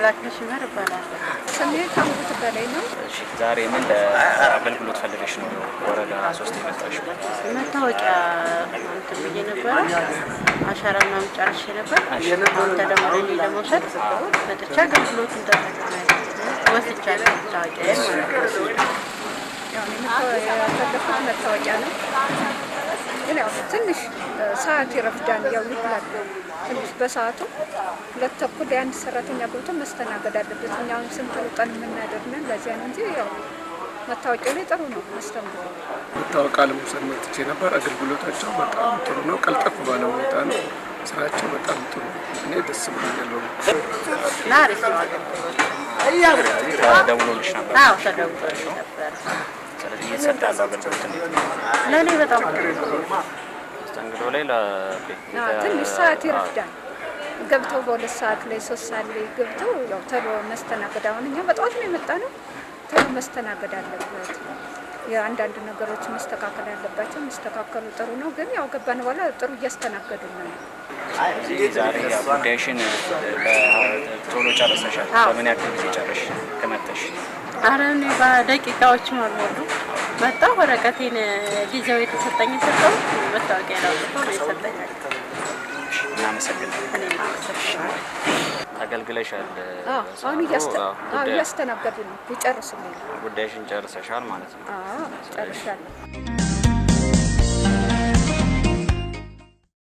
መላክነሽ ይመር እባላለሁ። ስሜ ታምሩት በላይ ነው። እሺ፣ ዛሬ ምን አገልግሎት ፈልገሽ ነው ወረዳ 3 የመጣሽው? መታወቂያ እንትን ብዬ ነበረ፣ አሻራ ምናምን ጨርሼ ነበር። አሁን ተደውሎልኝ ለመውሰድ መጥቼ አገልግሎቱን ተጠቅሜ ወስጃለሁ። መታወቂያ ማለት ነው። ያው እኔ የፈለኩት መታወቂያ ነው። ግን ያው ትንሽ ሰዓት ይረፍዳል፣ ያው ይብላል። ትንሽ በሰዓቱ 2:30 ላይ አንድ ሰራተኛ ገብቶ መስተናገድ አለበት። እኛ አሁን ስንት ሩጠን የምናደር ነን። ለዚያ ነው እንጂ ያው መታወቂያው ላይ ጥሩ ነው መስተንግዶ። መታወቂያ ለመውሰድ መጥቼ ነበር። አገልግሎታቸው በጣም ጥሩ ነው። ቀልጠፍ ባለ ሁኔታ ነው ስራቸው፣ በጣም ጥሩ ነው። እኔ ደስ ብሎኛል። እና አሪፍ ነው አገልግሎቱ። ተደውሎልሽ ነበር? አዎ፣ ተደውሎልኝ ነበር። ስለዚህ እየተሰጠ ያለው አገልግሎት እንዴት ነው? ለእኔ በጣም ጥሩ ነው። መስተንግዶ ላይ ትንሽ ሰዓት ይረፍዳል። ገብተው በ2 ሰዓት ላይ፣ 3 ሰዓት ላይ ገብተው ያው ተሎ መስተናገድ፣ አሁን እኛ በጠዋት ነው የመጣነው። ተሎ መስተናገድ አለበት። የአንዳንድ ነገሮች መስተካከል ያለባቸው መስተካከሉ ጥሩ ነው። ግን ያው ገባን በኋላ ጥሩ እያስተናገዱን ነው። እዚህ ዛሬ ያው ጉዳይሽን ቶሎ ጨርሰሻል? አዎ። በምን ያክል ጊዜ ጨረሽ ከመተሽ? ኧረ እኔ በደቂቃዎችም አልሞሉ፣ መጣሁ። ወረቀቴን ጊዜው የተሰጠኝ ሰጠው፣ መታወቂያ አውጥቶ ነው የሰጠኝ። እናመሰግናለን። እኔም አመሰግናለሁ። ተገልግለሻል? አዎ፣ አሁን አዎ፣ እያስተናገዱ ነው። ይጨርሱልኝ ነው። ጉዳይሽን ጨርሰሻል ማለት ነው። አዎ፣ ጨርሻለሁ።